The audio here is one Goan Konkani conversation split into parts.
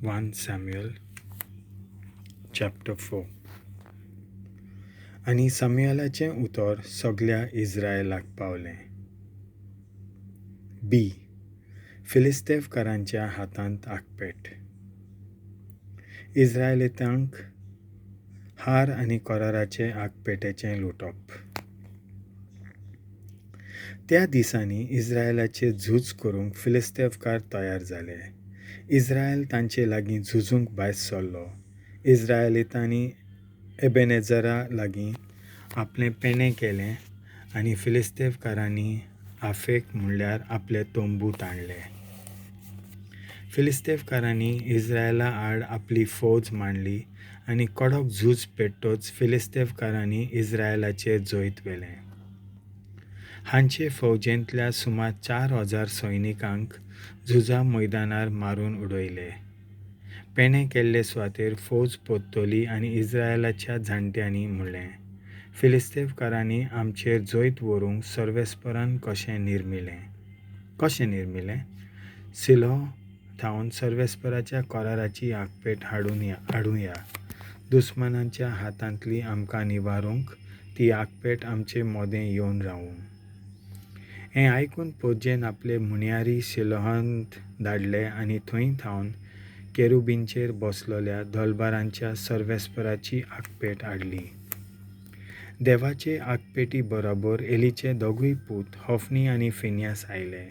1 Samuel chapter 4. आनी सामुएलाचें उतर सगल्या इस्रायलाक पावलें. बी. फिलिस्तेवकारांच्या हातांत आकपेट. इस्रायलितांक हार आनी कराराचे आकपेटेचें लुटप. त्या दिसांनी इस्रायलाचेर झूज करूंक फिलिस्तेवकार तयार जाले. इस्रायल तांचे लागीं झुजूंक भायर सरलो. इस्रायलितांनी एबेनेझरा लागीं आपलें पेणें केलें आनी फिलिस्तेवकारांनी आफेक म्हणल्यार आपले तंबू ताणले. फिलिस्तेवकारांनी इस्रायला आड आपली फौज मांडली आनी कडक झूज पेट्टच फिलिस्तेवकारांनी इस्रायलाचेर जैत व्हेलें. हांचे फौजेंतल्या सुमार 4000 सैनिकांक झुजा मैदानार मारून उडयले. पेणें केल्ले सुवातेर फौज परतली आनी इस्रायलाच्या जाणट्यांनी म्हणलें, फिलिस्तेवकारांनी आमचेर जैत व्हरूंक सर्वेस्परान कशें निर्मिलें? कशें निर्मिलें? सिलो थावन सर्वेस्पराच्या कराराची आकपेट हाडुया. दुस्मानांच्या हातांतली आमकां निवारूंक ती आकपेट आमचे मोदें येवन रावूं. हें आयकून पोजेन आपले मुन्यारी शिलोहांत धाडले आनी थंय थावन केरुबींचेर बसलेल्या दलबारांच्या सर्वेस्पराची आकपेट हाडली. देवाचे आकपेटी बरोबर एलीचे दोगूय पूत होफनी आनी फिन्यास आयले.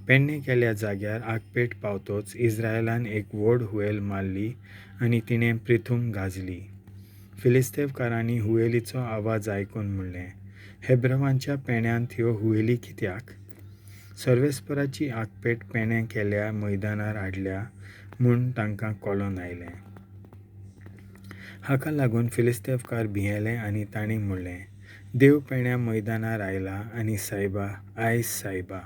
पेडणे केल्या जाग्यार आकपेट पावतोच इस्रायलान एक व्हड हुयेल मारली आनी तिणें प्रिथूम गाजली. फिलिस्तेवकारांनी हुयेलीचो आवाज आयकून म्हणलें, हेब्रवांच्या पेण्यांत ह्यो हुयेली कित्याक? सर्वेस्पराची आकपेट पेणें केल्या मैदानार हाडल्या म्हूण तांकां कळोन आयलें. हाका लागून फिलिस्तेवकार भियेले आनी तांणी म्हणलें, देव पेण्या मैदानार आयला आनी सायबा, आयज सायबा,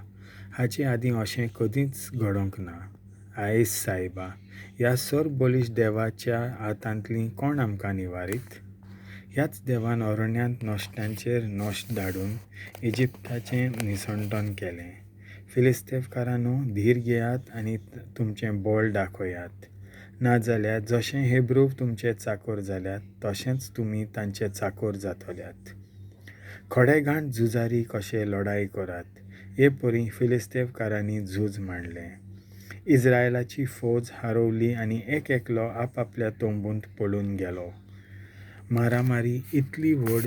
हाचे आदीं अशें कदींच घडोवंक ना. आयज सायबा, ह्या सर्व बळिश्ट देवाच्या हातांतली कोण आमकां निवारीत? ह्याच देवान अरण्यांत नश्ट्यांचेर नश्ट धाडून इजिप्ताचें निसंटन केलें. फिलिस्तेवकारांनो, धीर घेयात आनी तुमचें बळ दाखयात. नाजाल्यार जशें हेब्रू तुमचे चाकोर जाल्यात तशेंच तुमी तांचे चाकोर जातल्यात. खडेगांठ झुजारी कशे लढाई करात, हे परी फिलिस्तेवकारांनी झूज मांडलें. इस्रायलाची फौज हारवली आनी एक एकलो आपआपल्या तंबूंत पळून गेलो. मारामारी इतली व्हड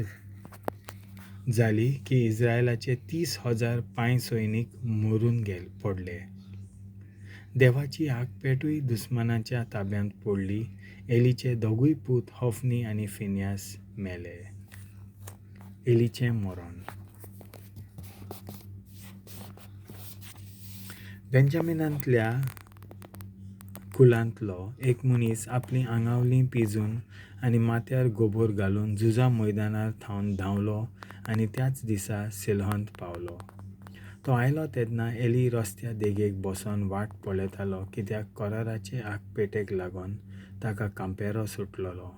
जाली की इस्रायलाचे 30,000 पांय सैनीक मरून पडले. देवाची आकपेटूय दुस्मानाच्या ताब्यांत पडली. एलीचे दोगूय पूत होफनी आनी फिन्यास मेले. एलीचें मरण. बेंजामिनांतल्या कुलांतलो एक मनीस आपलीं आंगावलीं पिंजून आनी माथ्यार गोबोर घालून झुजा मैदानार थावन धांवलो आनी त्याच दिसा सिलहंत पावलो. तो आयलो तेन्ना एली रस्त्या देगेक बसोन वाट पळयतालो, कित्याक कराराचे आकपेटेक लागून ताका कांपेरो सुटलेलो.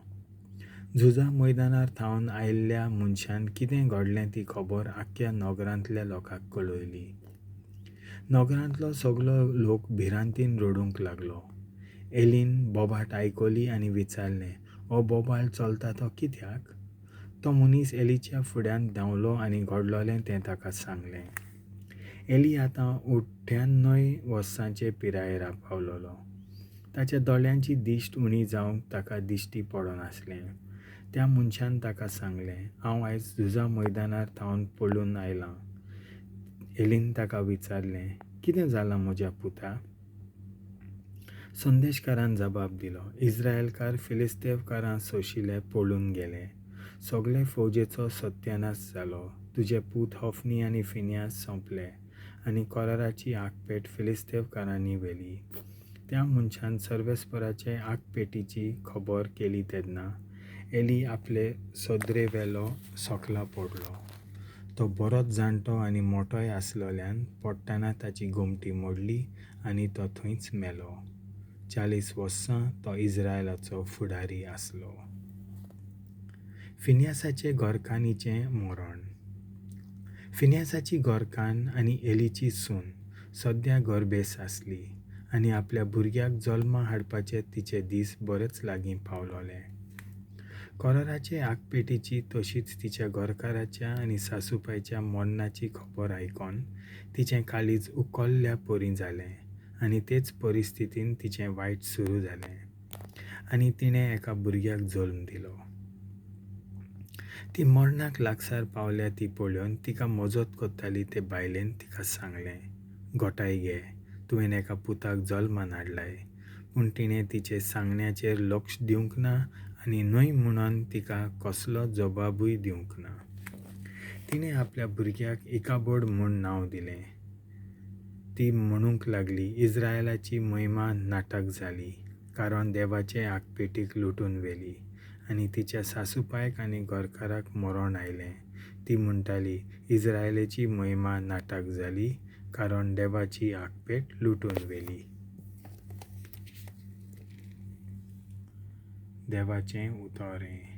झुजा मैदानार थावन आयिल्ल्या मनशान कितें घडलें ती खबर आख्ख्या नगरांतल्या लोकांक कळयली. नगरांतलो सगलो लोक भिरांतीन रडूंक लागलो. एलीन बोबाट आयकली आनी विचारलें, हो बोबाळ चलता तो कित्याक? तो मनीस एलीच्या फुड्यांत धांवलो आनी घडलेलें तें ताका सांगलें. एली आतां 98 वर्सांचे पिरायेर पावलेलो. ताच्या दोळ्यांची दिश्ट उणी जावंक ताका दिश्टी पडनासलें. त्या मनशान ताका सांगलें, हांव आयज झुजा मैदानार थावन पळून आयलां. एलीन ताका विचारलें, कितें जालां म्हज्या पुता? संदेशकारान जबाब दिलो, इस्रायलकार फिलिस्तेवकारां सोशिले पळून गेले. सगळे फौजेचो सत्यानाश जालो. तुजे पूत होफनी आनी फिन्यास सोंपले आनी कराराची आकपेट फिलिस्तेवकारांनी व्हेली. त्या मनशान सर्वेस्पराचे आकपेटीची खबर केली तेन्ना एली आपले सदरेवेलो सकला पडलो. तो बरोच जाणटो आनी मोटोय आसलेल्यान पडटना ताची गोमटी मोडली आनी तो थंयच मेलो. 40 वर्सां तो इस्रायलाचो फुडारी आसलो. फिन्यासाचे घरकान्नीचें मरण. फिन्यासाची घरकान्न आनी एलीची सून सद्या गर्भेस आसली आनी आपल्या भुरग्याक जल्मा हाडपाचे तिचे दीस बरेच लागीं पावलोले. कोरोराचे आगपेटीची तशीच तिच्या घरकाराच्या आनी सासूपायच्या मरणाची खबर आयकोन तिचें काळीज उखल्ल्या परीं जालें आनी तेच परिस्थितीन तिचें वायट सुरू जालें आनी तिणें एका भुरग्याक जल्म दिलो. ती मरणाक लागसार पावल्या ती पळोवन तिका मजत करताली ते बायलेन तिका सांगलें, घोटाय घे, तुवें एका पुताक जल्मान हाडलाय. पूण तिणें तिचे सांगण्याचेर लक्ष दिवंक ना आनी न्हय म्हणून तिका कसलो जबाबूय दिवंक ना. तिणें आपल्या भुरग्याक इकाबोड म्हूण नांव दिलें. ती म्हणूंक लागली, इज्रायलाची महिमा नाटक जाली, कारण देवाचे आगपेटीक लुटून व्हेली आनी तिच्या सासूपायक आनी घरकाराक मरण आयलें. ती म्हणटाली, इज्रायलाची महिमा नाटक जाली, कारण देवाची आगपेट लुटून व्हेली. देवाचें उतर हें.